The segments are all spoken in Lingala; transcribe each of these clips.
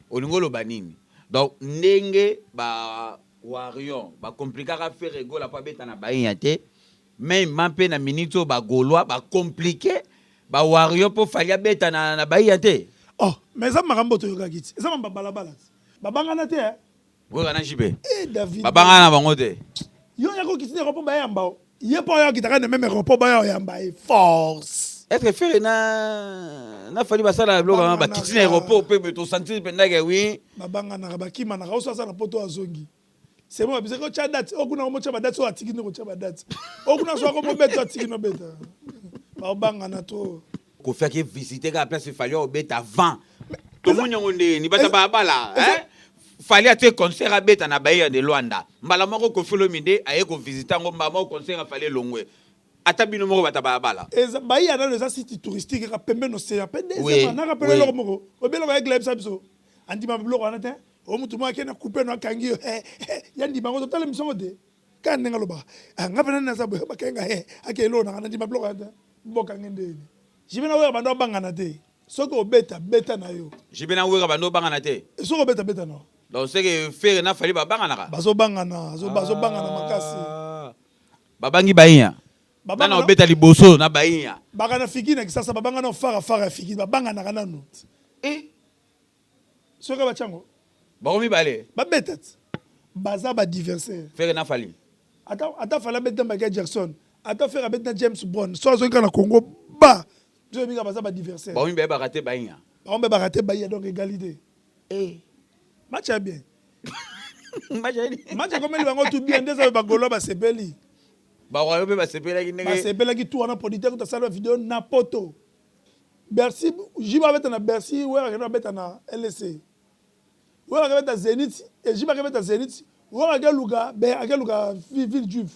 Olingi oloba nini? Donc ndenge ba warrion ba complikaka Ferre Gola po abeta na Bahia te, meme mpe na minute oyo ba gaulois ba complique ba warrion po Fally abeta na Bahia te. Oh mais eza makambo toyokaki ti eza mamba balabala ti babangana te eh. Werra na JB eh, David babangana na bango te. Yo yako kiti na aéroport bayamba o. Ye po ayo akitaka na meme aéroport baya oyamba ye force. Est-ce que Ferre na Fally basala biloko wana bakiti na aéroport pe to sentir mpenza ke oui. Babanganaka bakimanaka oso aza na poto azongi. C'est bon babisaki otya date oyo kuna komotya badate oyo atiki nde kotya badate oyo kuna soki akomobeta atiki nobeta baobangana trop. Koffi ake visiter kaka place Fally obeta avant. Tomoni yango ndenge ni bata balabala hein? Fally atie concert abeta na Bahia de Luanda. Mbala moko Koffi Olomide aye ko visiter yango mbala moko concert ya Fally elongwe. Ata bino moko bata balabala. Eza Bahia nano eza site touristique kaka pembeni ocean pe deuxièmement naka pele eloko moko oyebi eloko aigle ayebisa biso andima biloko wana te o mutu moko ake na coupe no akangi yo ya ndima yango totala emission yango te kaka ndenge alobaka ah, nga pena naza boye bakangi nga he ake eloko nanga nandima biloko wana te bokangi ndeni JB na Werra bando abangana te soki obeta beta na yo. JB na Werra bando obangana te. Soki obeta beta na yo. Donc c'est que Ferre na Fally babanganaka. Bazo bangana, bazo bangana makasi. Babangi bayinya. Nana obeta liboso na bayinya. Baka na figi na Kisasa babangana fara fara ya figi babanganaka nanu. Eh. Soki batia yango. Bango mibale. Babeta ti. Baza ba diversaire. Ferre na Fally. Ata ata Fally abeti na Michael Jackson, ata Ferre abeti na James Brown, soki azongi kaka na Congo ba biso toyebi kaka baza ba diversaire. Bango mibale ba rate bayinya. Bango mibale ba rate bayinya donc egalite. Eh. Match ya bien. Match ya nini? Match ekomeli bango tout bien nde eza ba Gaulois basepeli. Ba Royaux pe basepelaki ndenge. Basepelaki tout wana producteur kutu asali ba video na poto. Bercy JB abeta na Bercy Werra akende abeta na LSC Werra akebeta Zenith et JB akebeta Zenith Werra akeluka be akeluka ville juif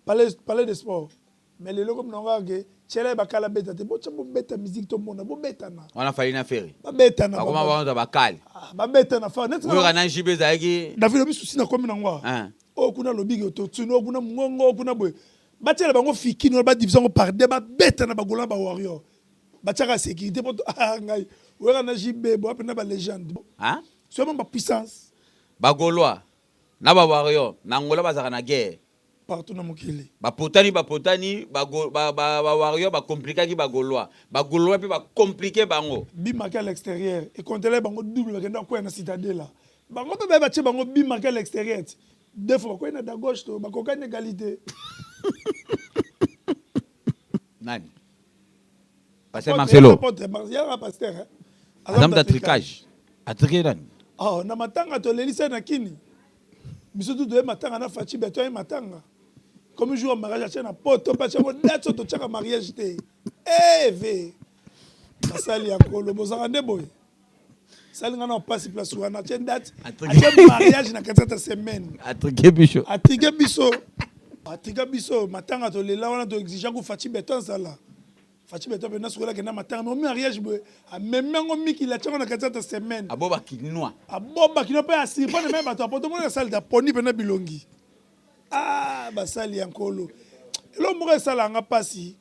palais palais de sport mais lelo ekomi nango kaka ke tiela ye bakala abeta te botia bobeta musique tomona bobetana wana Fally na Ferre babetana bakoma bango bakali ah, babetana fa neti Werra na JB ezalaki David obi souci nakomi nango awa oyo kuna alobi ke autotune oyo kuna mongongo oyo kuna boye Batiela bango fikini wana ba diviser yango par deux ba beta na ba golois na ba warrior batiaka securite po ah ngai werra na JB boa pena ba legende Hein? soki ba puissance. Ba golois na ba warrior na Angola bazalaka na guerre. Partout na mokili. Ba potani ba potani ba ba ba warrior ba complikaki ba golois ba golois pe ba complique bango. But marque à l'exterieur ecomptela bango double bakenda kokweya na citadela bango pe baye batie bango but marque à l'exterieur Deux fois bakwei na da gauche to bakokani egalite. Nani? Pasteur Marcelo. Yaka pasteur hein. Aza mutu ya tricage. Atriquer nani? Oh, na matanga tolelisa na kini. Biso tu toye matanga na Fatshi beton ye matanga. Comme jour ya mariage atie na poto mpe atie yango date oyo totiaka mariage te. Eh ve. Basali ya kolo bozalaka nde boye. Sali nga na pasi place wana atie date atie mariage na katikati ya semaine. Atriquer biso. Atriquer biso. Atrika biso matanga tolela wana to exigea ku Fatshi beton azala. Fatshi beton mpe nasukola akenda matanga mais mariage boye amemi yango mikili atie yango na katikati ya semaine. Aboba kinois. Aboba kinois mpe asurprendre meme bato ya poto mona salle ta poni mpe na bilongi. Ah basali ya nkolo. Eloko moko esala nga pasi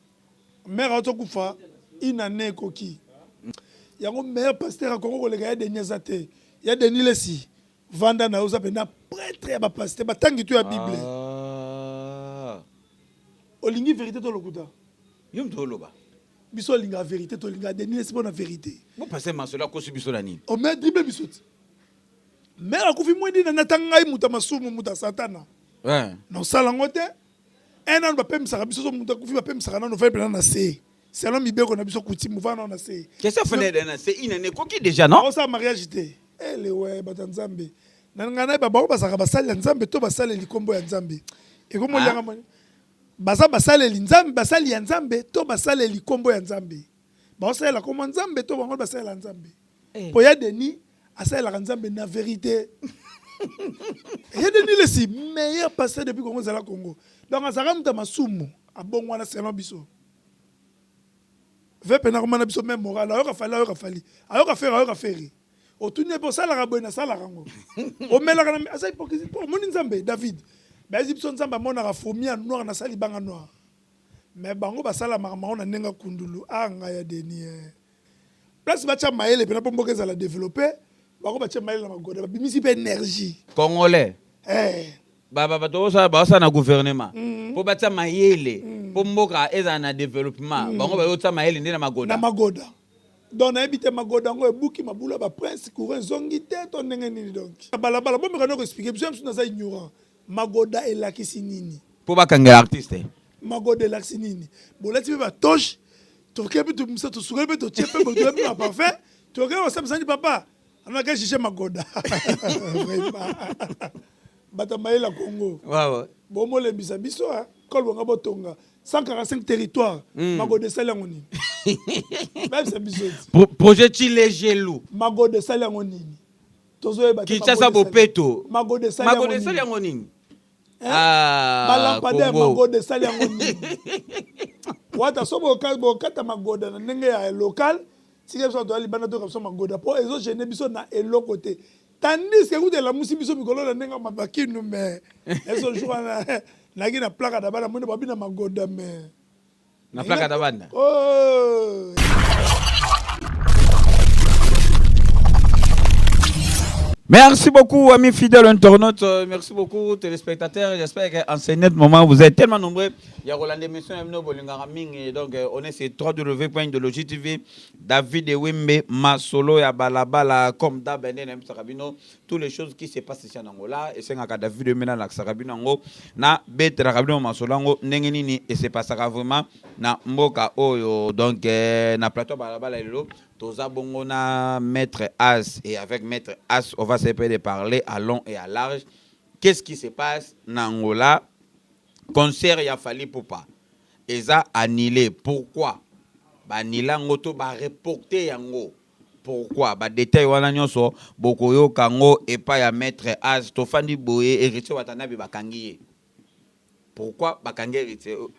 Mère auti okufa une annee ekoki. Yango meilleur pasteur ya Congo koleka ya Denis aza te. Ya Denis Lessi vanda na yo oza pena pretre ya ba pasteur batangi tout ya bible. Ah. Olingi verite to lokuta? Yo mutu oloba. Biso olingaka verite tolingaka Denis Lessi pona verite. Bo pasteur Marcelo akosi biso na nini? Oh mais dribble biso ti. Mère akufi mwindi na nata ngai mutu ya masumu mutu ya satana. Ouais. Na osala ngo te. Un nanu bapemisaka biso so mutu akufi bapemisaka nanu ofandi pena na se selon mibeko na biso coutume ovanda nanu na se. Question afanda na se une annee ekoki dejà non? Osala mariage te elewe bato ya nzambe na ngai nayeba bango bazalaka basali ya nzambe to basaleli kombo ya nzambe ekomolianga moni baza basaleli nzambe basali ya nzambe to basaleli kombo ya nzambe baosalela kombo ya nzambe to bango basalela nzambe po ya Denis asalelaka nzambe na verite ye Denis Lessi meilleur pasteur depuis Congo ezala Congo donc azalaka moto ya masumu abongwana selon biso ve pena komana biso même moral ayoka Fally ayoka Fally ayoka Ferre ayoka Ferre otuni ye mpe osalaka boye nasalaka yango omelaka na aza hypocrisie mpo omoni nzambe David bayezi biso nzambe amonaka fourmi ya noir nasali libanga noir mais bango basalamaka mango na ndenge ya kundulu ah ngai ya Denis eh. Place batia mayele pena po mboka ezala developper, Bango batie mayele na magoda, babimisi mpe énergie. Congolais. Eh. Bato basala na gouvernement mpo batia mayele mpo mboka ezala na développement, bango bayotia mayele nde na magoda. Na magoda. Donc nayebi te, magoda yango ebuki mabula baprince, courant ezongi te to ndenge nini? Donc balabala, bomeka noko expliquer biso. Biso naza ignorant. Magoda elakisi nini? Mpo bakangela artiste. Magoda elakisi nini? Bolati mpe batoche, toke mpe tobimisa, tosukoli mpe, totie mpe, botoye mpe baparfum, toke kosambisani. Papa anaka juge magoda. Vraiment, bato mayele ya Congo, bomolembisa biso. Kolbonga botonga 145 territoire, magoda esali yango nini? Bayebisa biso ti. Projet Tshilejelu. Magoda esali yango nini? Tozoyeba te. Kinshasa bopeto. Magoda esali Magoda esali yango nini? Ah, balampadaire. Magoda esali yango nini? Wata so bokata magoda na ndenge ya local, tika biso toya libanda, toyoka biso magoda mpo ezogêner biso na eloko te, tandis que kuta elamusi biso mikolo na ndenge bakinu. Mais ezo jour wana nayaki na plaka na bana, moni babi na magoda, mais Na plaka na bana. Oh. Merci beaucoup, amis fidèles internautes. Merci beaucoup, téléspectateurs. J'espère qu'en ce net moment, vous êtes tellement nombreux. Il y a Roland émission, Ming. Donc, on est sur www.idéologie TV. David Wembe, Masolo, ya Balabala, comme d'hab, toutes les choses qui se passent ici en Angola. Et c'est un David Wembe, na Sarabino, na Betra Rabino Masolango, ndenge nini, et c'est passera vraiment na Mboka Oyo. Donc, na plateau Balabala, toza bongo na Maître As, et avec Maître As, on va s'essayer de parler à long et à large. Qu'est-ce qui se passe na Angola? Concert ya Fally Ipupa eza annulé. Pourquoi baannulé yango to bareporter yango? Pourquoi? Badétail wana nyonso bokoyoka yango epai ya Maître As. Tofandi boye, Héritier Watanabe bakangi ye. Pourquoi bakangi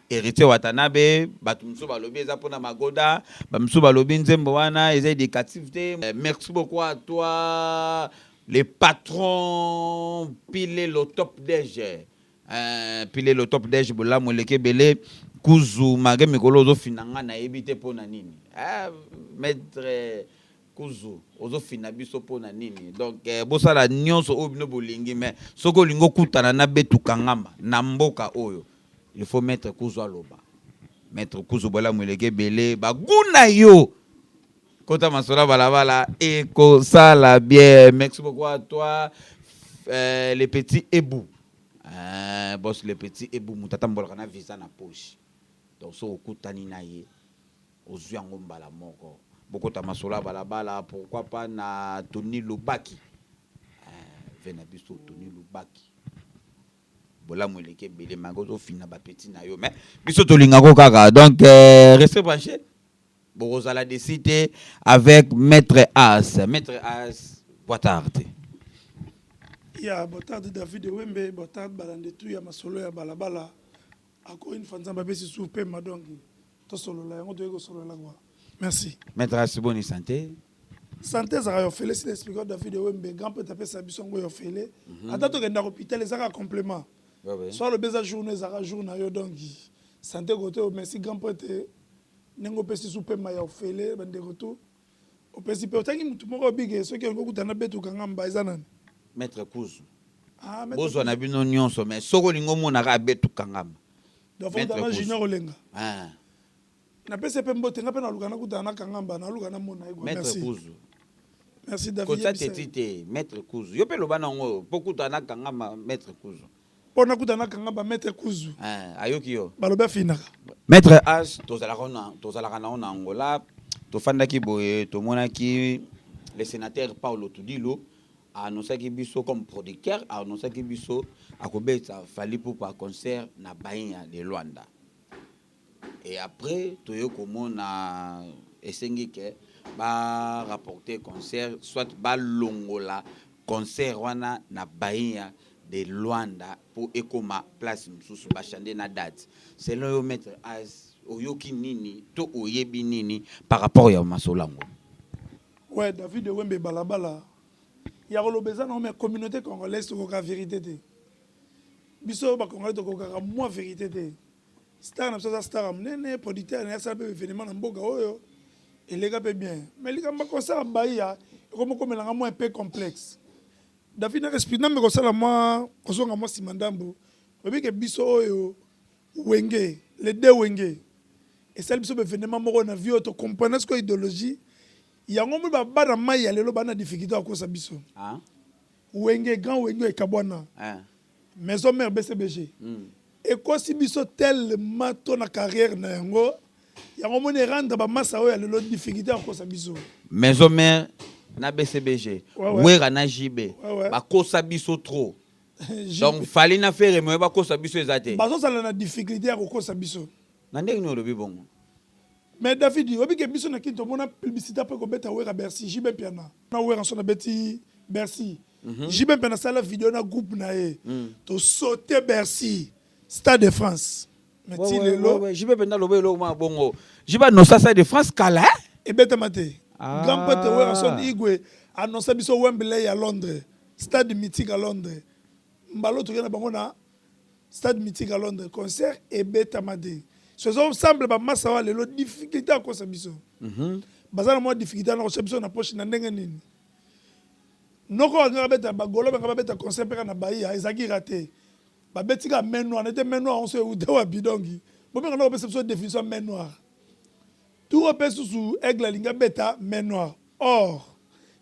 Héritier Watanabe? Bato mosusu balobi eza mpona magoda, bamosusu balobi nzembo wana eza éducatif te. Merci beaucoup à toi, le patron Pile, le top DG, Pile, le top DG. Bolamu eleki ebele. Kuzu mage mikolo ozofina nga, nayebi te mpo na nini. Maître Kuzu, ozofina biso mpo na nini? Donc bosala nyonso oyo bino bolingi, mais soki olingi okutana na Betu Kangama na mboka oyo, il faut Maître Kuzu aloba. Maître Kuzu, bolamu eleki ebele, baguna yo kota masolo balabala ekosala bien. Merci beaucoup à toi, le petit Ebu, boss, le petit Ebu, moto atambolaka na visa na poche. Donc so okutani na ye, ozwi yango mbala moko, bokota masolo ya balabala. Pourquoi pas na Tony Lobaki, ve na biso Tony Lobaki, bolamu eleki ebele. Manga ozofina bapeti na yo, mais biso tolingako kaka. Donc restez branché, bokozala déçus te avec Maître As. Maître As, boa tarde. Ya boa tarde, David Wembe. Boa tarde, balandi tu ya masolo ya balabala. Encore une fois, Nzambe apesi su pema, donc tosolola yango, toyei kosolola kwa. Merci. Maître As, bonne santé? Santé ezalaka ya ofele. Sila expliquer, David Wembe, grand prêtre apesa biso yango ya ofele. Ata tokendaka hôpital, ezaka complément. So alobi eza jour no, ezalaka jour na yo. Donc santé kote oyo, merci grand prêtre, ndenge opesi su pema ya ofele. Bandeko tu opesi mpe otangi motu moko obike, soki olingi okutana betuka ngamba, eza nani? Maître Kuzu. Ah, bozwa na bino nyonso, mais soki olingi omonaka abetuka ngamba. Donc fokutana Junior Olenga. Ah. Napesi mpe mbote. Nga mpe naluka nakutana na Kangamba, naluka namona ye. Maître Kuzu. Merci, David. Kotia teti te. Maître Kuzu, yo mpe loba nango mpo kutana na Kangamba, Maître Kuzu. Mpo nakutana na Kangamba, Maître Kuzu. Ah, ayoki yo. Balobi afinaka. Maître As, tozalaka nango na Angola. Tofandaki boye, tomonaki le sénateur Paulo Tudilo aannonçaki biso comme producteur, aannonçaki biso akobeta Fally Ipupa concert na Baía de Luanda. Et après toye komona esengi ke barapporter concert, soit balongola concert wana na Baía de Luanda mpo ekóma place mosusu, bachanger na date. Selon yo, Maître As, oyoki nini to oyebi nini par rapport ya masolo yango? Ouais, David Wembe, balabala ya koloba eza nango, mais communauté congolaise tokoka vérité te. Biso bacongolais tokokaka mwa vérité te. Star na biso aza star ya monene, producteur na ye asala mpe événement na mboka oyo, eleka mpe bien. Mais likambo ya concert ya Baía. Ekomokomelanga mwa un peu complexe. David, na respect, nambe kosala mwa kozonga mwa nsima ndambo. Oyebi ke biso oyo Wenge, les deux Wenge esali biso baévénement moko na vie oyo tocomprendre sikoyo idéologie yango. Moi, bana mai ya lelo bana difficulté ya kokosa biso. Ah? Wenge, grand Wenge oyo ekabwana, Ah. Maison Mère, BCBG, ekosi biso tellement to na carrière na yango. Yango moni erendre bamasa oyo ya lelo difficulté ya kokosa biso. Maison Mère na BCBG, Ouais. Wera na JB, Ouais. bakosa biso trop. Donc Fally na Ferre moye bakosa biso eza te. Bazozala na difficulté ya kokosa biso. Na ndenge nini olobi bongo? Mais David, oyebi ke biso na kini tomona publicité mpe kobeta Wera Bercy, JB Mpiana na Wera so nabeti Bercy. JB Mpiana asala video na groupe na ye, tosaute Bercy, Stade de France. Mais ti lelo JB mpenza aloba eloko mwa bongo. JB anosa Stade de France kala, eh? Ebetama te. Ah. Grand prêtre Werrason Igwe annonce biso Wembley ya Londres, stade mythique à Londres. Mbala tokei na bango na stade mythique à Londres, concert ebetama te. So eza ensemble bamasa wa lelo difficulté akosa biso. Baza na mwa difficulté na kosia biso na poche. Na ndenge nini noko bangaka beta bagolo, banga babeta concert mpe kaka na Bahia ezalaki raté. Babeti kaka main noire nete main noire onso euta wapi? Donc bobenga na kopesa biso définition ya main noire. Tour mpe susu Aigle alingi abeta main noire. Or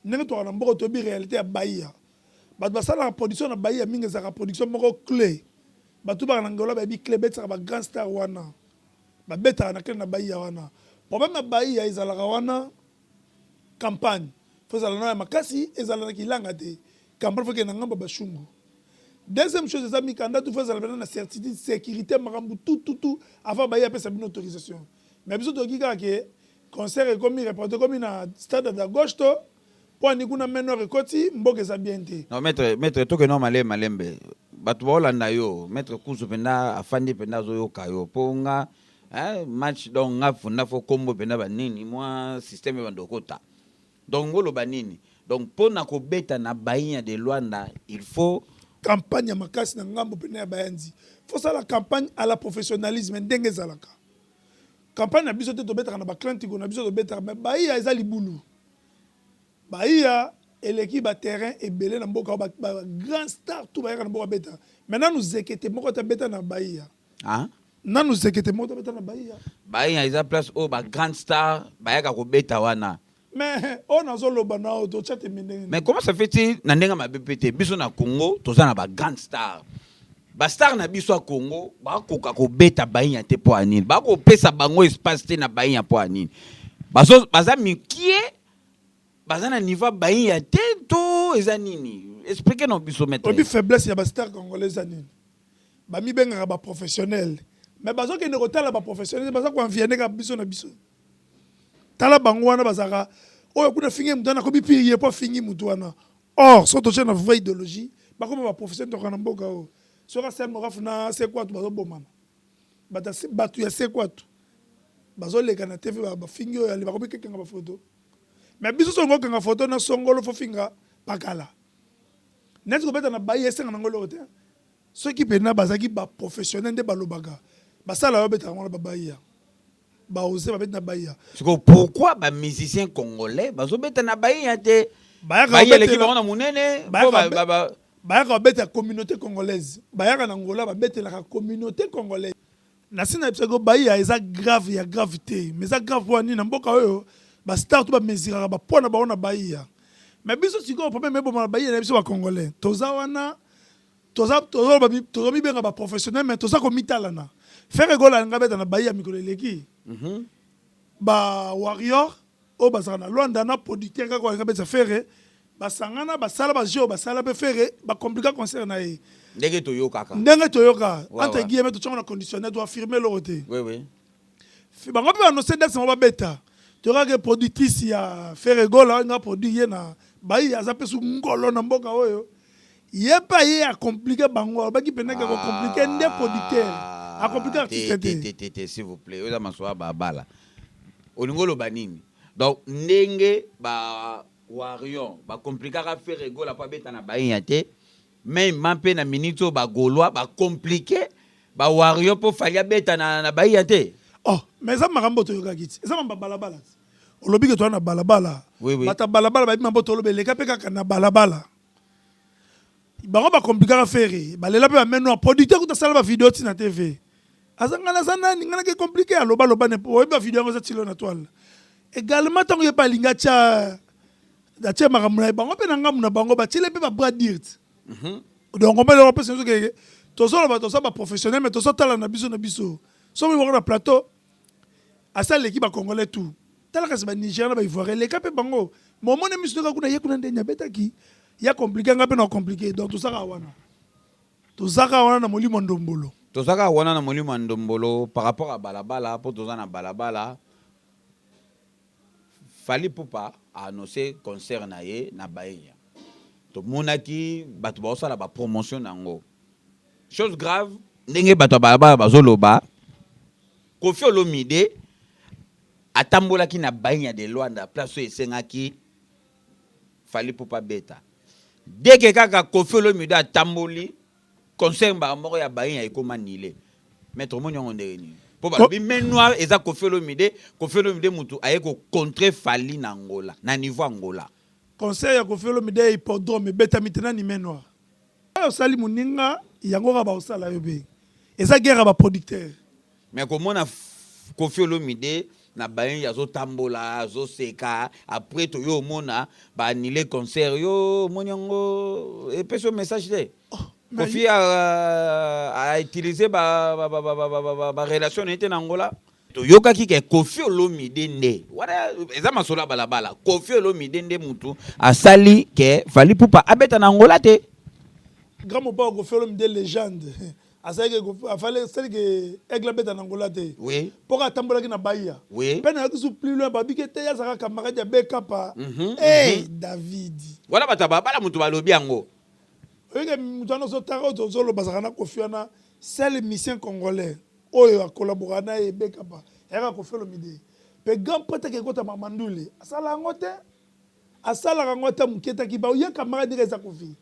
ndenge tokaka na mboka, toyebi réalité ya Bahia. Bato basalaka production na Bahia mingi, ezalaka production moko clé. Bato baka na Ngola bayebi clé betisaka bagrand star wana, babetaka na clé na Bahia wana. Problème ya Bahia ezalaka wana, campagne fo ezala na ya makasi, ezala na kilanga te. Campagne fo ekende na ngambo ya bashungu. Deuxième chose, eza mikanda tu fo ezala pena na certitude, sécurité, makambo tout tout tout avant Bahia apesa bino autorisation. Mais biso toyoki kaka ke concert ekomi reporté, ekomi na stade d'Agosto mpo ani kuna main noire ekoti, mboka eza bien te. Non, maître, maître, tokende no malembe malembe. Bato baolanda yo. Maître Kuzu mpenza afandi mpenza, azoyoka yo mpo nga, hein, match. Donc nga funda fo kombo mpenza banini mwa système ebanda okota. Donc ngoloba nini? Donc mpo na kobeta na Bahia de Luanda, il faut campagne ya makasi na ngambo pene ya bayanzi. Fosala campagne à la professionnalisme ndenge ezalaka. Campagne na biso te, tobetaka na baClantiko na biso tobetaka, mais Bahia eza libulu. Bahia eleki baterrain ebele na mboka. Bagrand star tout bayaka na mboka beta, mais nanu zekete moko te abeta na Bahia. Ah? Nanu zekete moko te abeta na Bahia. Bahia eza place oyo bagrand star bayaka kobeta wana. Mais oyo nazoloba na oyo totya tembe ndenge. Mais comment ça fait ti na ndenge mabe mpe te? Biso na Congo toza na bagrand star. Bastar na biso ya Congo bakoka kobeta Bahia te mpo ya nini? Bakopesa bango espace te na Bahia mpo ya nini? Baza mikie, baza na niveau ya Bahia te to eza nini? Explique na biso, maître. Oyebi faiblesse ya bastar congolais eza nini? Bamibengaka baprofessionnel, mais bazokende kotala baprofessionnel, baza koenvier kaka biso na biso. Tala bango wana, bazalaka oyo kuna afingi mutu wana, akomi pire ye mpo afingi mutu wana. Or so totie na vraie idéologie, bakoma baprofessionnel. Toka na mboka oyo, soki asali morafu na sekwatu, bazobomana. Bato ya sekwatu bazoleka na TV, bafingi oyo, bakomi kekanga bafoto. Mais biso soki okanga foto na songolo, fo finga pakala. Neti kobeta na bayi esenga nango eloko te. Soki mpena bazalaki baprofessionnel nde balobaka basala, oyo babetaka wana babaya baose babeti na Bahia. Sikoyo pourquoi bamusicien congolais bazobeta na Bahia te? Bayaka Bahia eleki bango na monene. Bayaka babeta communauté congolaise. Bayaka na Ngola, babetelaka communauté congolaise. Na nsi na biso, Bahia eza grave ya grave te, mais eza grave mpo nini? Na mboka oyo bastar to bamesuraka bapoids na bango na Bahia. Mais biso sikoyo problème eboma na Bahia na biso bacongolais toza wana, tozomibenga baprofessionnel, mais toza komitalana. Ferre Gola alinga beta na Bahia mikolo eleki. Bawarrior oyo bazalaka na Lwanda na producteur kaka oyo alinga betisa Ferre, basangana, basala bajeu oyo basala mpe Ferre bacomplika concert na ye. Ndenge toyokaka. Ndenge toyoka, entre guillemets, totiango na conditionnel, toaffirme eloko te. Bango mpe baannonce date bango babeta. Toyokaka productrice ya Ferre Gola oyo nga produit ye na Bahia aza mpe su ngolo na mboka oyo, ye mpe aye acomplike bango. Alobaki mpenaki akocomplike nde producteur, acomplike artiste te. Te, te, te, s'il vous plaît. Oyo eza masolo ya babala. Olingi oloba nini? Donc ndenge ba warrior bakomplikaka Ferre Gola mpo abeta na Bahia te, même ma mpe na minute oyo bagaulois bacomplike bawarrior mpo Fally abeta na Bahia te. Oh, mais eza makambo toyokaki ti eza makambo ya balabala ti olobi ke toza na balabala. Oui, oui. Bato ya balabala bayebi mambo toloba, eleka mpe kaka na balabala. Bango bakomplikaka Ferre, balela mpe bamain noire. Producteur kuta asala bavideo ntina TV, aza ngai, naza nani, ngai nake compliqué, aloba ne oyebi bavideo yango eza tilo na toile également. Ntango ye mpe alingi atya, atie makambo na ye, bango mpe na ngambu na bango batiele mpe babras dirt. Donc omoni eloko mpesa nyonso keke tozoloba, toza baprofessionnel, mais tozotala na biso na biso. Soki bango na plateau asaleleki bacongolais tout, tala kasi banigérien na baivoirien eleka mpe bango momoni miso toka kuna, ye kuna ndeni abetaki ya compliqué, nga mpe na compliqué. Donc tozaka wana, tozaka wana na molimo ndombolo. Tozaka wana na molimo ya ndombolo par rapport à balabala, mpo toza na balabala. Fally Ipupa aannonce concert na ye na Bahia. Tomonaki bato baosala bapromotion na yango. Chose grave, ndenge bato ya balabala bazoloba, Koffi Olomide atambolaki na Bahia de Luanda, place oyo esengaki Fally Ipupa beta. Deke kaka Koffi Olomide atamboli, concert mbala moko ya Bahia ekóma annulé. Maître, omoni yango ndenge nini? Mpo balobi main noire eza Koffi Olomide. Koffi Olomide mutu aye kocontre Fally na Angola, na niveau Angola. Concert ya Koffi Olomide ya hippodrome ebetami te. Nani main noire? Oyo osali moninga yango kaka baosala yo mpe. Eza guerre ya baproducteur. Mais komona Koffi Olomide na Bahia, azotambola, azoseka, après toyo omona baannule concert. Yo omoni yango, epesi yo message te? Koffi a utilisé barelation na ye te na Angola. Toyokaki ke Koffi Olomide nde wana, eza masolo ya balabala, Koffi Olomide nde mutu asali ke Fally Ipupa abeta na Angola te. Grand mopao Koffi Olomide, légende, asalaki, asalaki Aigle abeta na Angola te. Mpo kaka atambolaki na Bahia. Mpe nayaki su plus loin, babiki te, azalaka camarade ya Bekapa. Hey, David. Wana bato ya babala moto balobi yango. Oyeke moto wana ozotanga, oyo tozoloba, azalaka na Koffi wana. Seul musicien congolais oyo akolabora na ye Bekapa ayaka Koffi Olomide. Mpe grand prêtre ekota Mamandule, asala yango te, asalaka yango ata moke taki ba ye camarade ndenge eza Koffi.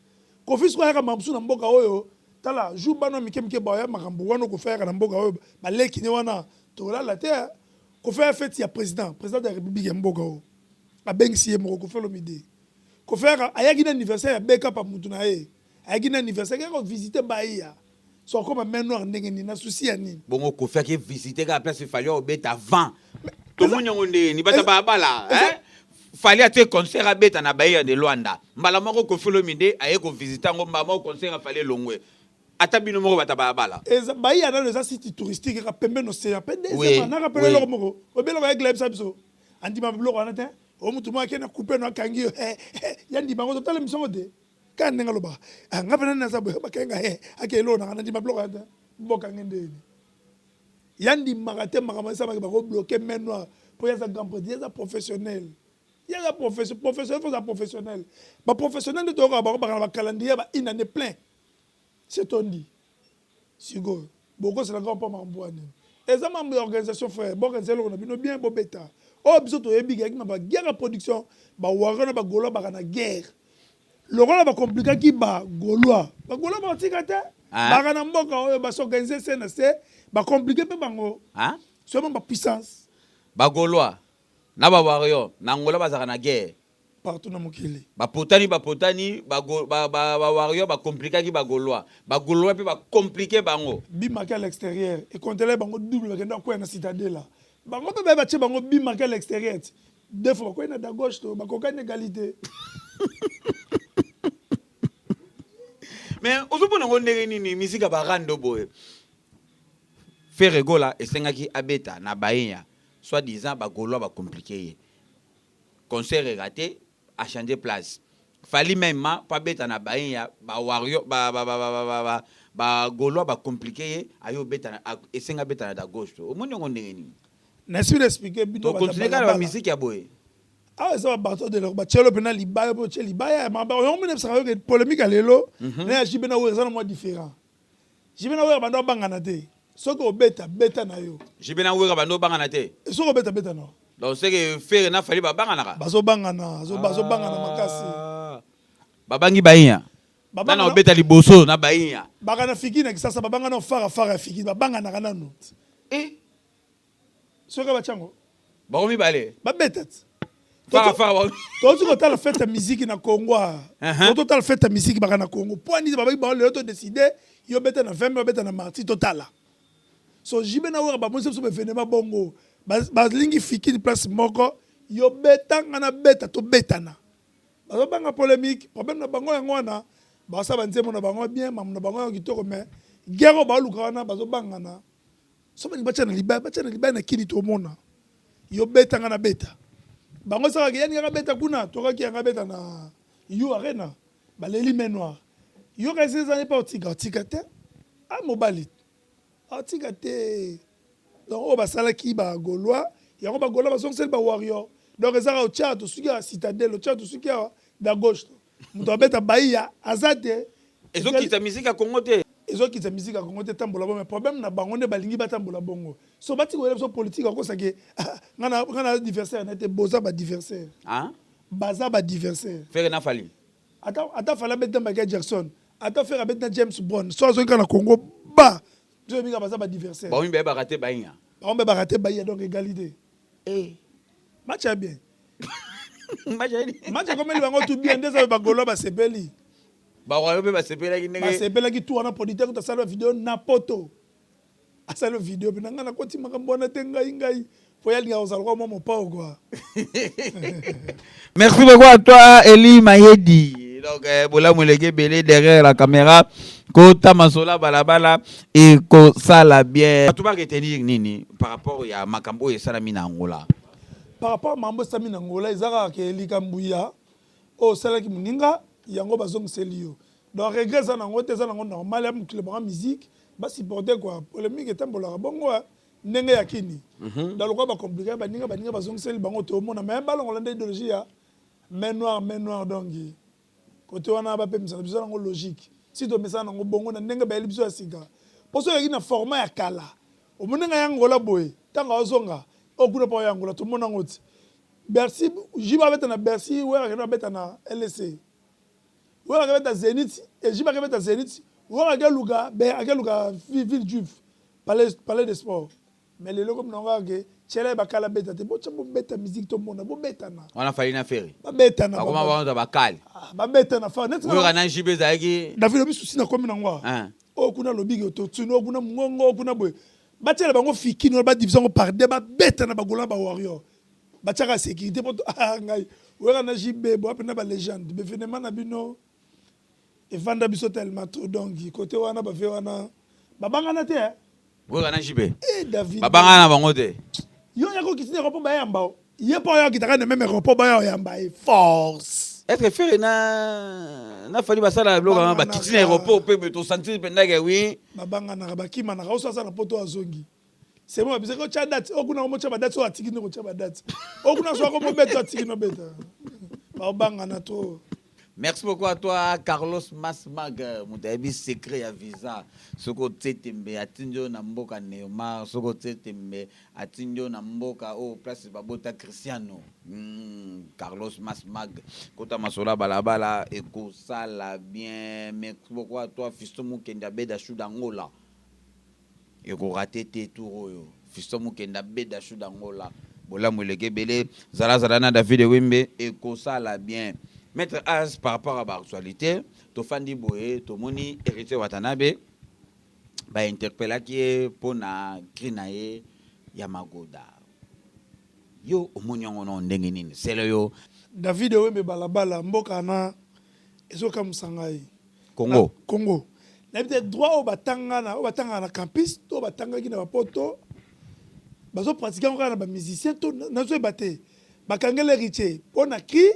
Koffi sikoyo ayaka makambo mosusu na mboka oyo. Tala jour bana mike mike baya makambo wana, Koffi ayaka na mboka oyo, baleki ne wana tolala te. Koffi aya feti ya président de la République ya mboka oyo, abengisi ye moko Koffi Olomide. Koffi ayaka, ayaki na anniversaire ya Bekapa, mutu na ye ayaki na anniversaire, kaka kovisite Bahia. So akoma main noire ndenge nini? Na susi ya nini? Bongo Koffi ake visite kaka place Fally obeta avant. Tomoni yango ndenge nini? Bato balabala, Fally atie concert abeta na Bahia de Luanda, mbala moko Koffi Olomide aye kovisite yango, mbala moko concert aFally elongwe. Ata bino moko bato balabala. Eza Bahia nano, eza site touristique kaka pembeni océan mpe deuxième naka pene. Eloko moko obeloko Aigle ayebisa biso, andima biloko wana te. O mutu moko ake na coupe no, akangi yo ya ndima yango. Totala émission ngo te, kaka ndenge alobaka: nga mpe nani naza boye, bakenga ake eloko nanga, nandima biloko wana te, bokange ndeni. Ya ndimaka te makambo esamaki, bakobloke main noire mpo ye aza grand prêtre, ye aza professionnel, ye aza professionnel. Faut aza professionnel. Baprofessionnel nde toyokaka bango baka na bacalendrier ba une année plein setondi. Sikoyo bokoselaka mpo makambo wana nini? Eza mambo ya organisation, frère. Boorganize eloko na bino bien, bobeta. Oyo biso toyebi keyaki na baguerre ya production, bawarrior na bagaulois baka na guerre. Lokola bakomplikaki bagaulois, bagaulois bakotika te. Baka na mboka oyo basorganize se na se, bacompliquer mpe bango seulement bapuissance. Bagaulois na bawarrior na Angola bazalaka na guerre. Partout na mokili. Bapotani, bapotani, bawarrior bakomplikaki bagaulois, bagaulois mpe bacompliquer bango. Bimaki à l'extérieur, ekontela bango double, bakenda kokwea na Citadela. Bango mpe baye batie bango, bimaki à l'extérieur deux fois, bakwei na da gauche to bakokani égalité. Mais ozomona yango ndenge nini, misika barando boye? Ferre Gola esengaki abeta na Bahia, soit disant bagaulois bacompliquer ye, concert eraté, achanger place. Fally même mpo abeta na Bahia, bawarrior, bagaulois bacompliquer ye, aye obeta, esenga abeta na da gauche. Omoni yango ndenge nini? Nasi expliquer bino. Tocontinue kaka na bamusike ya boye. Awa eza babato de lelo, batielo mpena libaya mpo tie libaya. Yango mine ebisaka yoke polémique ya lelo na ya JB na oyo eza na mwa différent. JB na oyo bando abangana te. Soki obeta, beta na yo. JB na Wera bando obangana te. Soki obeta, beta na yo. Donc c'est que Ferre na Fally babanganaka. Bazobangana, bazobangana makasi. Babangi Bahia nana obeta liboso na Bahia. Baka na fiki na Kisasa, babangana fara fara ya fiki, babanganaka nanu. Soki batiango Bango mibale. Babeta ti. Tozi kotala fête ya musique na Congo. Totala fête ya musique baka na Congo. Po nini babaki bango lelo todécider, yo beta na 20, babeta na Martyrs, totala. So JB na Wera bamonisi biso baévénement bongo, balingi fikini place moko, yo beta, nga na beta, tobetana. Bazobanga polémique. Problème na bango yango wana. Basala banzembo na bango bien, mamu na bango yango kitoko, mais guerre oyo baoluka wana, bazobangana. So balingi batya na libaya, batya na libaya na kini, tomona yo beta, nga na beta. Bango esalaka yani kaka beta kuna, tokaki yanga beta na U Arena, baleli main noire. Yoka esi ezali mpe otika, otika te. A mobali atika te. Donc oyo basalaki bagaulois yango, bagaulois bazongiseli bawarrior. Donc ezaka otya tosuki awa Citadelle, otya tosuki awa da gauche, moto abeta baiya aza te. Ezokita musique ya Congo te. Ezokita musique ya Congo te. Tambola bongo, mais problème na bango nde balingi batambola bongo. So batika koyela biso politique, akosake nga na adversaire na te. Boza baadversaire, baza baadversaire. Ferre na Fally. Ata Fally abeti na Michael Jackson, ata Ferre abeti na James Brown, so azoki kaka na Congo ba biso oyebika baza baadversaire. Bango bayebaka te bayinya. Bango bayebaka te bayiya. Donc égalité, match ya bien, match ekomeli bango tout bien. Nde eza bagaulois basepeli. Bawayo mpe basepelaki ndenge. Basepelaki tu wana. Producteur kutu asala video na poto, asala video mpe na ngai nakoti makambo wana te. Ngai po ye alingaka kozala kwa mwa mopao kua. Merci beaucoup à toi, Eli Mayedi. Donc bolamu eleki ebele derrière la caméra. Kota masola balabala ekosala bien. Bato baretenir nini par rapport ya makambo oyo esalami na Angola? Par rapport mambo esalami na Angola, eza kaka ke likambo ya oyo osalaki moninga yango, bazongiseli yo. Donc regret eza nango te, eza nango normal ya mokili. Bango musique basupporte quoi, polémique etambolaka bongo ndenge ya kini. Donc lokola bacompliquer baninga, baninga bazongiseli bango, tomona. Mais balongola nde idéologie ya main noire, main noire. Donc kote wana bapemisaka biso nango logique. Si tomesana nango bongo na ndenge bayeli biso ya sika, mpo so oyaki na format ya kala, omoni ngai yangola boye, ntango azonga oyo kuna mpo yangola, tomona yango ti Bercy. JB abeta na Bercy, Wera akende abeta na LSC. Wera akebeta Zénith, JB akebeta Zénith, Wera akeluka Villejuif, palais de sport. Mais lelo komi nango kaka ke tiela ye bakala, beta te, botya, bobeta musique, tomona bobetana. Wana Fally na Ferre. Babetana. Bakoma bango bakali. Babetana fa neti Wera na JB ezalaki. David obi susi na komi nango oyo kuna alobiki ototuni, oyo kuna mongongo, oyo kuna boye. Batiela bango fikini wana, badivise yango par deux, babeta na bagaulois, bawarrior batiaka sécurité po ngai Wera na JB boya mpena balégende. Baévénement na bino evanda biso tellement trop. Donc côté wana bave wana babangana te. Wera na JB. Eh, David. Babangana na bango te. Yo yaka okiti na aéroport, bayamba ye mpo oyo akitaka na même aéroport, baya oyamba ye force. Est ce que Ferre na Fally basala biloko wana, bakiti na aéroport mpe tosentir mpendake oui? Babanganaka, bakimanaka. Oso aza na poto, azongi, c'est bon. Babisaki otya date oyo kuna, omotya badate oyo atiki nde kotya badate oyo kuna, so akomobeta, atiki nobeta, baobangana trop. Merci beaucoup à toi, Carlos Masmag. Moto ayebi secret ya visa. Soki otie tembe, atindi yo na mboka Neymar. Soki otie tembe, atindi yo na mboka oyo place babota Cristiano. Carlos Masmag. Kota masola balabala ekosala bien. Merci beaucoup à toi, Fiston Mukenda Beda Chou d'Angola. Ekorater te tour oyo. Fiston Mukenda Beda Chou d'Angola. Bolamu eleki ebele. Zala zala na David Wembe ekosala bien. Maître As, par rapport à l'actualité, tofandi boye, tomoni Héritier Watanabe bainterpellaki ye mpona cri na ye ya magoda. Yo omoni yango na ndenge nini sele yo? David Wembe balabala, mboka na ezokamwisa ngai. Congo. Congo, nayebi te droit oyo batanga na oyo batangaka na campus to batangaki na bapoto, bazopratiquer yango kaka na bamusicien to nazoyeba te. Bakangeli Héritier mpo na cri,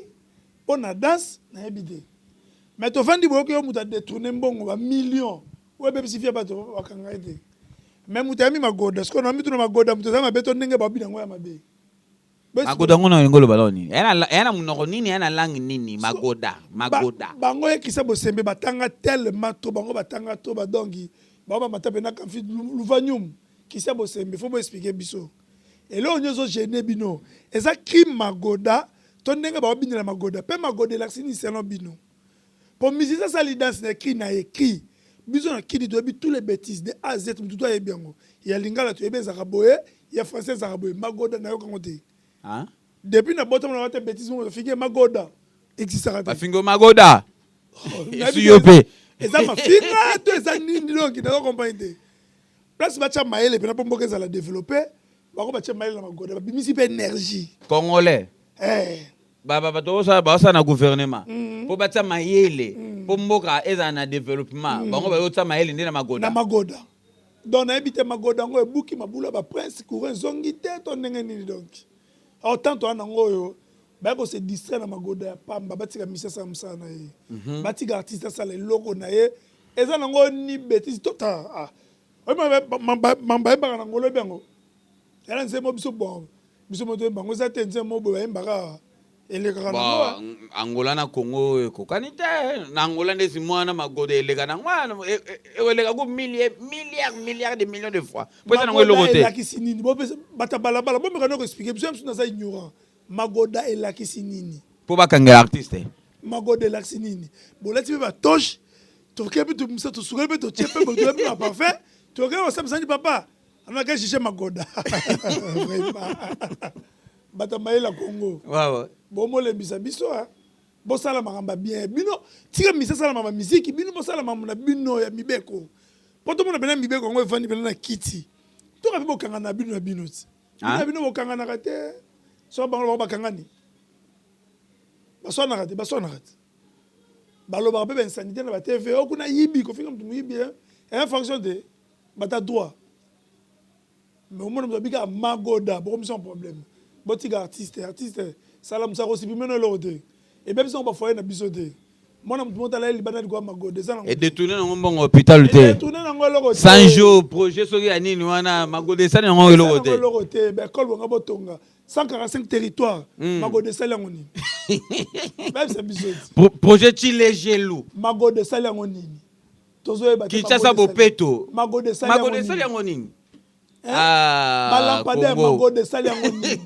mpo na danse, nayebi te. Mais tovandi boyoki yo moto adétourner mbongo bamillion oyo ebebisi fia bato, bakanga ye te. Mais moto ayami magoda sikoyo na mituna, magoda moto aza mabe to ndenge babi nango ya mabe? Magoda ngo na olingi oloba nini? Eya na monoko nini? Eya na langue nini magoda, magoda? Bango yekisa bosembe, batanga tellement to bango batanga to badongi, bango bamata mpe na kamfi luvanyum kisia bosembe. Faut boexpliquer biso eloko nyonso gêne bino. Eza crime magoda to ndenge baobinela magoda mpe magoda elakisi nini selon bino? Po musicien asali danse na cri na ye, cri biso na kini toyebi tous les bêtises de A à Z. Mutu to ayebi yango ya lingala, toyebi ezalaka boye, ya français ezalaka boye. Magoda nayokango te. Depuis na botama na wata bêtise moko bafingi magoda existaka te. Bafingi yo magoda. Oh, Esi yo pe. Eza mafinga to eza nini donc nazo comprendre te. Place batia mayele pena po mboka ezala développer, bango batia mayele na magoda, babimisi pe énergie. Congolais. Eh. Ba ba bato osala ba osala na gouvernement. Po batia mayele po mboka ezala na développement. Bango bayo tia mayele nde na magoda. Na magoda. Donc nayebi te magoda yango ebuki mabula ba prince courant ezongi te to ndenge nini donc. Or tant toza nango oyo baye ko se distraire na magoda ya pamba batika musicien asala mosala na ye. Batika artiste asala eloko na ye eza nango ni betise to ta ah. Oyebi bayembaka na ngolo oyebi yango? Eza nzembo biso bon biso moto toyemba yango eza te nzembo boye bayembaka elekaka nango. Angola na Congo ekokani te. Na Angola nde si mwana magoda eleka na mwana eleka ko milliers milliards milliards de millions de fois. Po eza nango eloko te. Elakisi nini? Bopesa bata balabala bomeka noko expliquer biso biso naza ignorant. Magoda elakisi nini? Po bakangela artiste. Magoda elakisi nini? Bolati pe ba toche toke pe tobimisa tosukoli pe totie pe botoye pe ba parfum toke osambisa ni papa anaka juge magoda vraiment bato mayele ya Congo bomolembisa biso bosala makambo ya bien bino tika misa asala makambo ya miziki bino bosala makambo na bino ya mibeko po tomona pena mibeko yango evandi pena na kiti toka mpe bokangana na bino na bino ti bino na bino bokanganaka te soki bango bango bakangani baswanaka te baswanaka te balobaka mpe bainsanité na batv oyo kuna yibi kofinga moto moyibi infraction te bata droit Mais omona moto abika magoda bokomisa problème. Botika artiste, artiste sala musala ko supprimer no eloko te. Ebebisa ngo ba foyer na biso te. Mwana moto moko tala ye libanda likoya magoda eza nango. E détourner nango mbongo hôpital te. E détourner nango eloko te. 100 jours projet soki ya nini wana magoda esali nango eloko te. Eloko te. Ba école bonga botonga 145 territoires. Magoda esali yango nini? Bayebisa biso. Projet Tshilejelu. Magoda esali yango nini? Tozoyeba te. Kinshasa bopeto. Magoda esali yango nini? Ah, balampadaire magoda esali yango nini?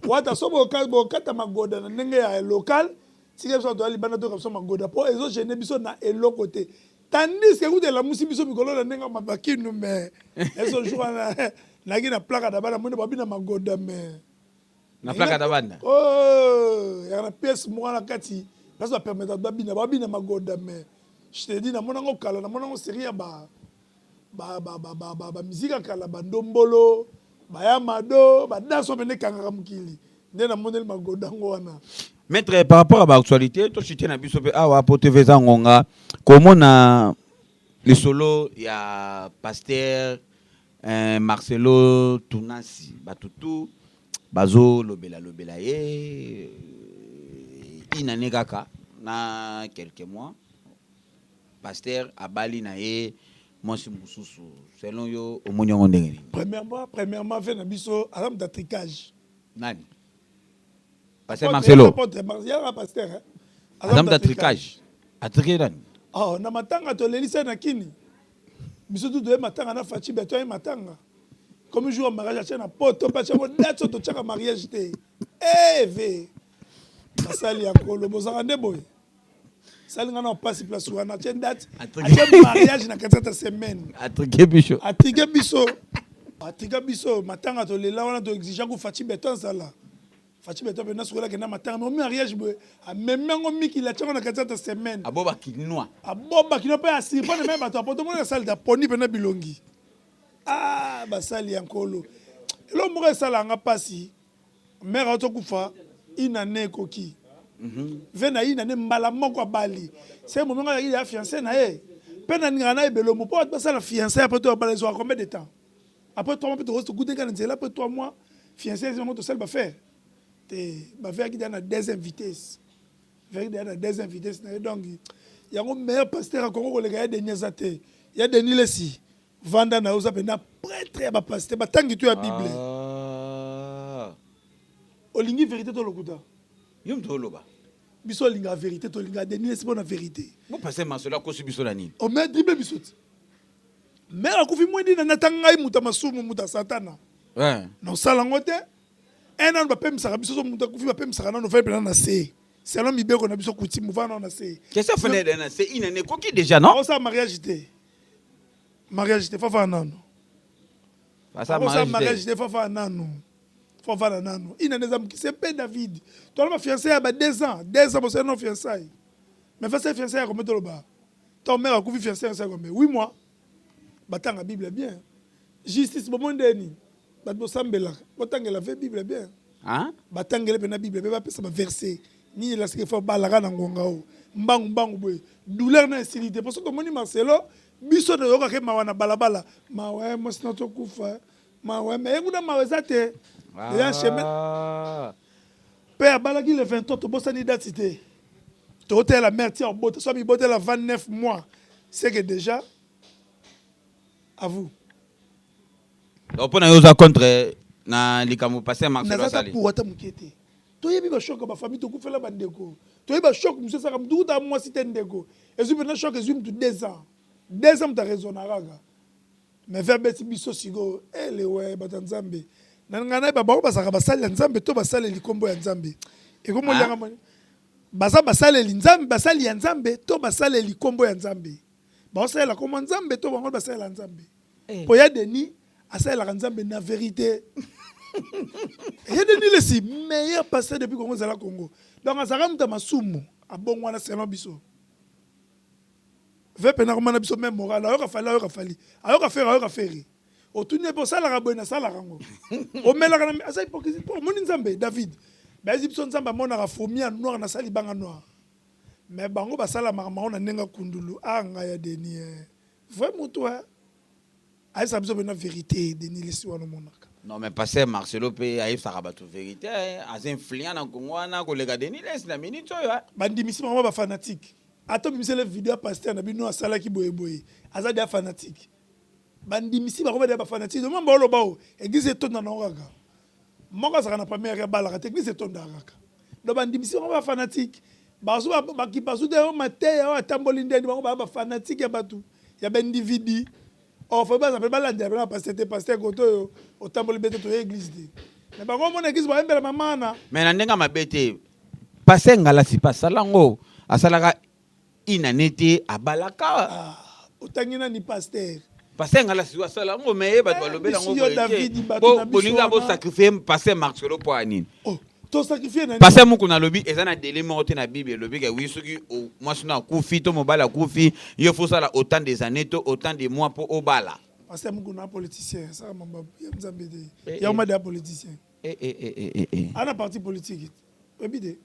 Wata so bokata magoda na ndenge ya local tika biso toya libanda toyoka biso magoda mpo ezogene biso na eloko te tandis ke kuta elamusi biso mikolo na ndenge bakinu mais ezo jour wana nayaki na plaka na bana moni babina magoda mais na plaka na bana oh yaka na pièce moko na kati place ba permettre babina babina magoda mais je te dis namona yango kala namona yango série ya ba ba ba ba ba ba, ba musique ya kala ba ndombolo ba ya mado ba danse oyo pende ekangaka mokili nde namoneli magoda yango wana. Maître, par rapport à l'actualité, to chute na biso pe awa po TV eza ngonga komona lisolo ya pasteur eh, Marcelo Tunasi bato tout bazo lobela lobela ye une année kaka na quelques mois pasteur abali na ye mwasi mosusu selon yo omoni yango ndenge nini? Premièrement, premièrement ve na biso aza moto ya tricage. Nani? Pasteur Marcelo. Yaka pasteur hein. Aza moto ya tricage. Atrike nani? Oh, na matanga tolelisa na kini. Biso tu toye matanga na Fatshi beto ye matanga. Comme jour ya mariage atia na poto mpe atia ngo date oyo totiaka mariage te. Eh ve. Basali ya kolo bozalaka nde boye. Sali nga na pasi place wana atie date atie mariage na kati ya semaine. Atrike biso. Atrike biso. Atrika biso matanga tolela wana to exige ko Fatshi beton azala. Fatshi beton mpe nasukola akenda matanga mais mariage boye amemi yango mikili atie yango na kati ya semaine. Aboba kinois. Aboba kinois mpe asirpane meme bato ya poto mona sali ta poni pena bilongi. Ah basali ya nkolo. Eloko moko esala nga pasi mère auto kufa une année ekoki. Ve na une année mbala moko abali. C'est moment azalaki ya fiancé na ye. Mpe nalingaka na ye belomo mpo bato basala fiancé après to abala ezwaka combien de temps? Après 3 mois mpe tokoki tokutani kaka na nzela après 3 mois fiancé yango tosali bafere te bafere akita na deuxième vitesse. Veri deja na deuxième vitesse na ye donc yango meilleur pasteur ya Congo koleka ya Denis aza te. Ya Denis Lesi vanda na yo oza mpenza prêtre ya ba pasteur batangi tu ya Bible. Ah. Olingi verite to lokuta? Yo moto oloba. Biso olingaka verite tolingaka Denis Lesi mpo na verite. Bo pasteur Marcelo akosi biso na nini? Ome dribble biso ti. Mère akufi mwindi na nata ngai moto ya masumu moto ya satana. Ouais. Na osala yango te. Un nanu bapemisaka biso so moto akufi bapemisaka nanu ofai mpena na se. Selon mibeko na biso coutume ovanda nanu na se. Question fana na se une année ekoki déjà non? Osala mariage te. Mariage te fafa nanu. Asala Osala mariage mariage te. te fafa nanu. Faut avanda nanu. Une année eza moke. C'est pe David. Toala ba fiancé ya ba 2 ans. 2 ans bosali no fiançailles. Mais face fiançailles ya combien toloba? Ton mère akufi fiançailles ya combien? 8 mois. Batanga Bible bien. Justice bomoni ndenge nini? Bato bosambelaka. Botangela ve Bible bien. Hein? Batangele mpe na Bible mpe bapesa ba verset. Nini elasiki faut balaka na ngonga oyo. Mbangu mbangu boye. Douleur na esili te. Parce que tomoni Marcelo biso toyokaka mawa na balabala. Mawa eh, mwasi na tokufa. Mawa mais ye kuna mawa eza te. Eza chemin. Mpe abalaki le 23 tobosani date te. Totela mère tia obota so mibotela 29 mois. C'est que déjà à vous. Donc mpo na yo oza contre na likambo pasteur Marcelo Naza ta asali. pour ata moke te. Toyebi bachoc ya bafamille tokufela bandeko. Toyebi bachoc mosusu esaka mutu kuta mwasi te ndeko. Ezwi mpena choc ezwi mutu 2 ans. 2 ans mutu araisonna kaka. Mais ve abeti biso sikoyo elewe bato ya Nzambe. Na ngai nayeba bango bazalaka basali ya Nzambe to basaleli nkombo ya Nzambe. Ekomolianga moni. Baza basaleli Nzambe, basali ya Nzambe to basaleli nkombo ya Nzambe. Baosalela nkombo ya Nzambe to bango basalela Nzambe. Po ya Denis asalelaka Nzambe na vérité. Ya Denis Lesi meilleur pasteur depuis Congo ezala Congo. Donc azalaka moto ya masumu abongwana selon biso. Ve pena komana biso même moral ayoka Fally ayoka Fally ayoka Ferre ayoka Ferre. Otuni ye mpe osalaka boye nasalaka yango. Omelaka na aza hypocrisie po omoni Nzambe David. Bayezi biso Nzambe amonaka fourmi ya noir na sali banga noir. Mais bango basalamaka mango na ndenge kundulu ah ngai ya Denis eh. Vrai mutu eh. Ayebisaka biso pena vérité Denis Lesi wana omonaka. Non mais pasteur Marcelo mpe ayebisaka bato vérité aza influent na Congo wana koleka Denis Lesi na minute oyo. Bandimisi bango ba fanatique. Ata obimisele video ya pasteur na bino asalaki boye boye aza dia fanatique. Bandimisi bango ba dia ba fanatique. Donc mamba oloba o église etonda nango kaka. Moko azalaka na première abalaka te église etondaka kaka. Donc bandimisi bango ba fanatique. Bazo bakipasu te oyo mateya oyo atamboli ndeni bango ba ba fanatique ya bato ya ba individu. Or faut baza pe balandela pe na pasteur te pasteur koto oyo otamboli bete toye église te. Mais bango omona église bayembela mama na. Mais na ndenge mabe te pasteur Ngalasi mpe asala yango asalaka une année te abalaka. Ah, otangi nani pasteur? Pasteur Ngalasi asala yango mais ye bato balobela yango yo David bato na biso bolinga bosacrifie pasteur Marcelo mpo ya nini? Oh, tosacrifie nani? Pasteur Mukuna alobi eza na délai moko te na Bible elobi ke wi soki mwasi no akufi to mobali akufi yo faut osala autant des années to autant de mois mpo obala. Pasteur Mukuna politicien asala mambo ya Nzambe te. Ya omade ya politicien. Eh, eh, eh, eh, eh. Ana parti politique. Oyebi te?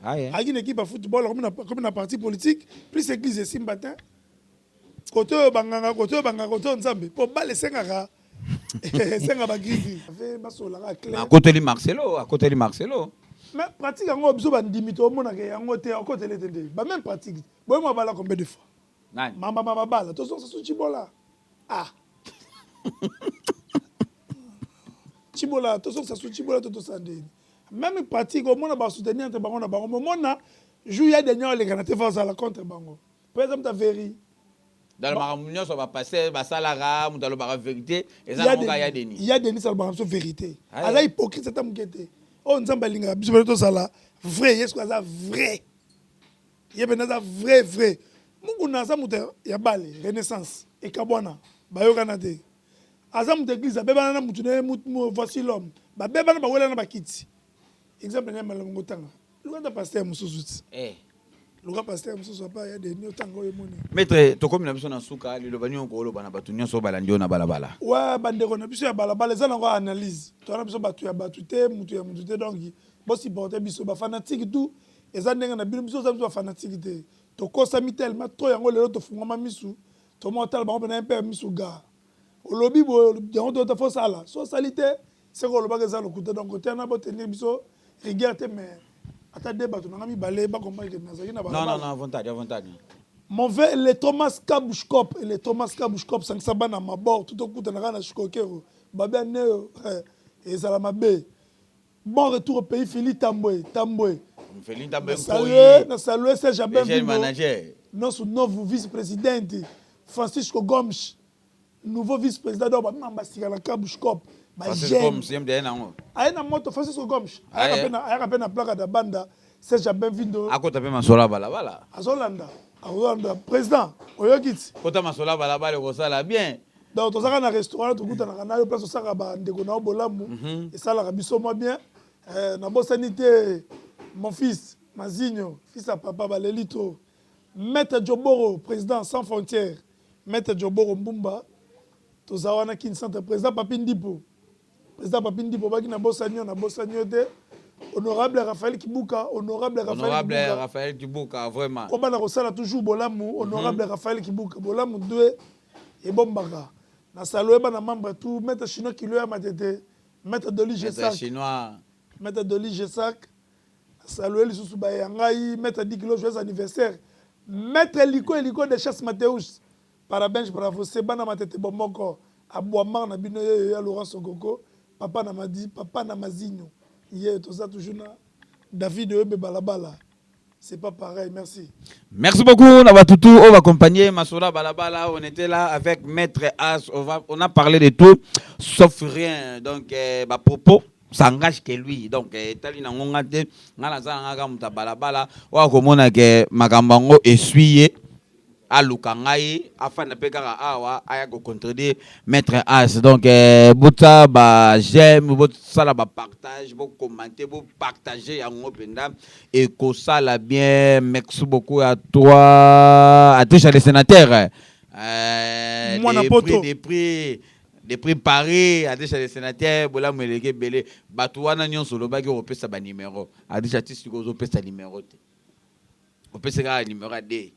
Ayaki na équipe ya football akomi na parti politique plus église esimba te. Kote oyo banganga kote oyo banganga kote oyo Nzambe mpo bale esengaka esenga bagrigri basolaka clair. Akoteli Marcelo, akoteli Marcelo. Mais pratique yango biso bandimi tomonaka yango te akoteli ete nde ba même pratique boye mwa bala combien de fois? Nani? Mamba mamba bala tozongisa su Tshibola. Ah. Tshibola tozongisa su Tshibola to tosala ndeni. Même pratique omona ba soutenir entre bango na bango momona jour ya dernier oleka na te fa ozala contre bango. Po eza mutu averi. Dans makambo nyonso ba pasteur basalaka moto alobaka vérité eza na moka ya Denis. Ya Denis alobaka biso vérité. Aza hypocrite ata moke te. Oyo Nzambe alingaka biso pene tozala vrai Yesu aza vrai. Ye pene aza vrai vrai. Mukuna aza moto ya bale renaissance ekabwana bayokana te. Aza moto église abebana na mutu na ye voici l'homme. Babebana bawelana bakiti. Exemple na ye malamu ngotanga. Luka ta pasteur mosusu ti. Eh. Luka pasteur mosusu apa ya Denis otanga oyo moni. Maître tokomi na biso na suka liloba nini okoloba na bato nyonso balandi yo na balabala. Ouais bandeko na biso ya balabala eza nango analyse. Toza na biso bato ya bato te mutu ya mutu te donc bosupporte biso ba fanatique tout eza ndenge na bino biso oza biso ba fanatique te. Tokosami tellement trop yango lelo tofungwama misu tomona tala bango pena mpe misu ga. Olobi boye yango tota fo sala. So sali te seko olobaka eza lokuta donc côté wana botenir biso rigueur te mais ata de bato nanga mibale bakomprendre ke nazalaki na balabala. Non non non avantage avantage. Mon vœu le Thomas Kabushkop le Thomas Kabushkop sangisa bana mabor tout okutanaka na Shikokero babe aneyo ezala mabe. Bon retour au pays Philly Tambwe Tambwe. Philly Tambwe na saluer Serge Abin manager. Nosso novo vice-presidente Francisco Gomes nouveau vice-président donc bamamba sika na Kabushkop ba jeune aye na moto Francisco Gomes ayaka pe na plaque da banda Serge Abin Vindo akota pe masolo ya balabala azolanda azolanda président oyoki ti kota masolo ya balabala ekosala bien. Donc tozalaka na restaurant, tokutanaka na yo place osalaka bandeko na yo bolamu. Esalaka biso mwa bien. Nabosani te mon fils Mazinho, fils ya papa baleli to Maître Joboro, président sans frontières, Maître Joboro Mbumba. Toza wana Kin Centre, président Papi Ndipo, président Papi Ndipo baki. Nabosani yo, nabosani yo te, honorable Raphaël Kibuka, honorable Raphaël Honorable Kibuka. Raphaël Kibuka, vraiment. Kobanda kosala toujours bolamu, honorable Raphaël Kibuka. Bolamu de ebombaka na salo oyeba na membre tout, maître chinois kilo ya matete, maître Doli Maître Gesac. Chinois. Maître Doli Gesac, salo lisusu baye ngai, maître 10 kilo, joyeux anniversaire, maître Liko Eliko de Chasse Mateus, parabéns para você. Bana matete bomoko abwamar na bino yeyo ya Laurent Sokoko, papa na Madi, papa na Mazinho ye. Toza toujours na David Oyebe Balabala, c'est pas pareil. Merci. Merci beaucoup, Nabatutu. On va accompagner Masolo Balabala. On était là avec Maître As. On a parlé de tout, sauf rien. Donc, bah, propos, ça engage que lui. Donc, tali na ngonga te, nga naza na nga muta balabala, wa komona ke makambo yango essuyer aluka ngai afanda mpe kaka awa aya kocontredire Maître As. Donc bota ba j'aime, bosala bapartage, bocommenter, bopartage yango mpenza, ekosala bien. Merci beaucoup à toi, Atisha le sénateur. Mwana poto. Depuis Paris, Adisha le sénateur, bolamu eleki ebele. Bato wana nyonso olobaki okopesa banimero, Adisha, ti sikoyo ozopesa nimero te. Opesa kaka nimero ya d,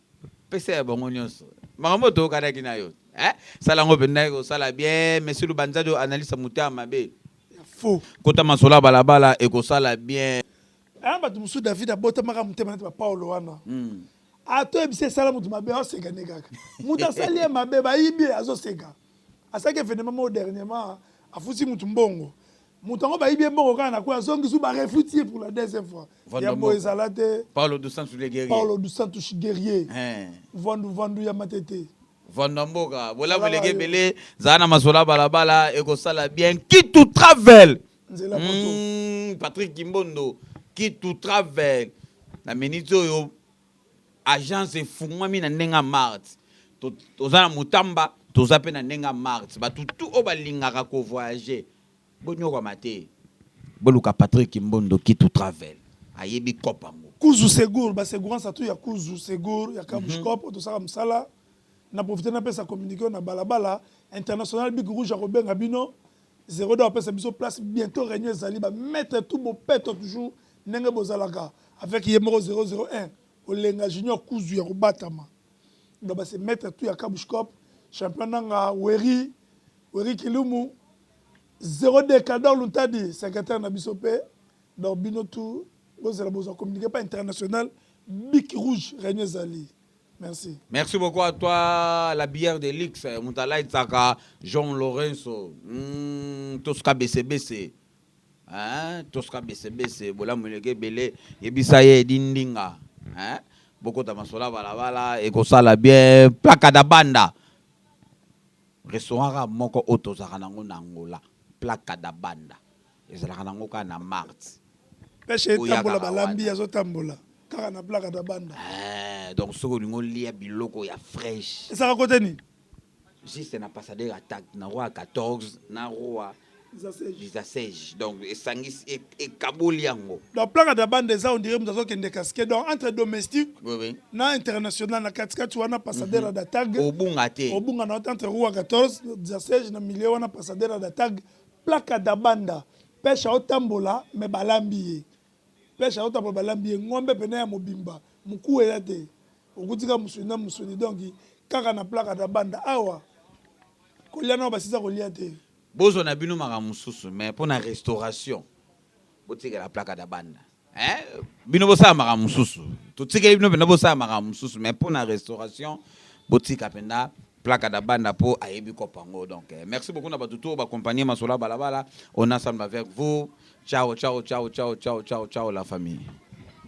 pesa ya bango nyonso. Makambo oyo toyokanaki na yo, eh? Sala yango mpenza, kosala bien. Monsieur Lubanzadi, analyse moto ya mabe. Faux. Kota masolo ya balabala, ekosala bien. Aya, bato mosusu, David, abotamaka motema neti baPaulo wana. Atoyebisa esala moto mabe, aoseka nde kaka moto asali ye mabe, bayibi ye, azoseka. Asalaki événement moko dernièrement, afuti motu mbongo, moto yango bayibi ye mbongo kaka na kwe, azongisi, barefuti ye pour la deuxième fois. Vanda Ya moko. Boye ezala te. Paulo dos Santos le guerrier. Paulo dos Santos guerrier. Hein. Vandu vandu ya matete. Vanda mboka, bolamu Zala eleki yo. ebele. Zala na masolo ya balabala, ekosala bien. Kitu Travel. Nzela poto. Patrick Kimbondo, Kitu Travel, na miniti oyo agence efungwami na ndenge ya mart. Toza na Mutamba, toza mpe na ndenge ya mart. Bato tu oyo balingaka kovoyage, bonyokwama te, boluka Patrick Kimbondo, Kitu Travel, ayebi kope yango. Kuzu Segur, baassurance atu ya Kuzu Segur ya Kabushcop oyo tosala mosala. Na profite napesa communiqué oyo na balabala international. Big Rouge akobenga bino 02, apesa biso place. Bientôt réunion ezali, bamaître tout bopeto toujours ndenge bozalaka avec ye moko 001 Olenga Junior Kuzu ya kobatama. Donc base maître tout ya Kabushcop, champion nanga Weri Weri Kilumu 02, Kador Luntadi, secrétaire na biso mpe. Donc bino tout bozala bozwa communiqué pa international Bic Rouge, réunion ezali. Merci. Merci beaucoup à toi, la bière de luxe, Moutala Itzaka, Jean Lorenzo, Tosca BCBC. Hein? Tosca BCBC, bolamu eleki ebele, yebisa ye edi ndinga. Hein? Bokota masola balabala, ekosala bien, Placa da Banda. Restaurant kaka moko oyo tozalaka nango na Angola, Placa da Banda. Ezalaka nango kaka na Mart. Peshe Oya etambola. Kaka Balambi. Wana. Azotambola kaka na Placa da Banda. Eh, donc soki olingi olia biloko ya fresh, Ezalaka kote nini? Juste na passadeur attaque na roi 14 na roi 16, donc esangisi, ekaboli yango. Donc Placa da Banda eza, on dirait moto azokende casque, donc entre domestique oui. na international, na katikati wana, Passadera da Tag. Obunga te. Obunga na entre rua 14 16, na milieu wana, Passadera da Tag, Placa da Banda. Peshe aotambola me balambi ye, peshe aotambola, balambi ye ngombe pene ya mobimba, moku eza te, okutika mosuni na mosuni. Donc kaka na Placa da Banda awa kolia nao basisa kolia te. Bozwa na bino makambo mosusu, mais mpo na restauration botikela Placa da Banda, hein? Bino bosala makambo mosusu, totikeli bino mpenza, bosala makambo mosusu, mais mpo na restauration botika mpenza Placa da Banda mpo ayebi kopa yango. Donc merci beaucoup na bato to bacompagnie masolo ya balabala. On est ensemble avec vous. Ciao ciao ciao ciao ciao ciao ciao la famille.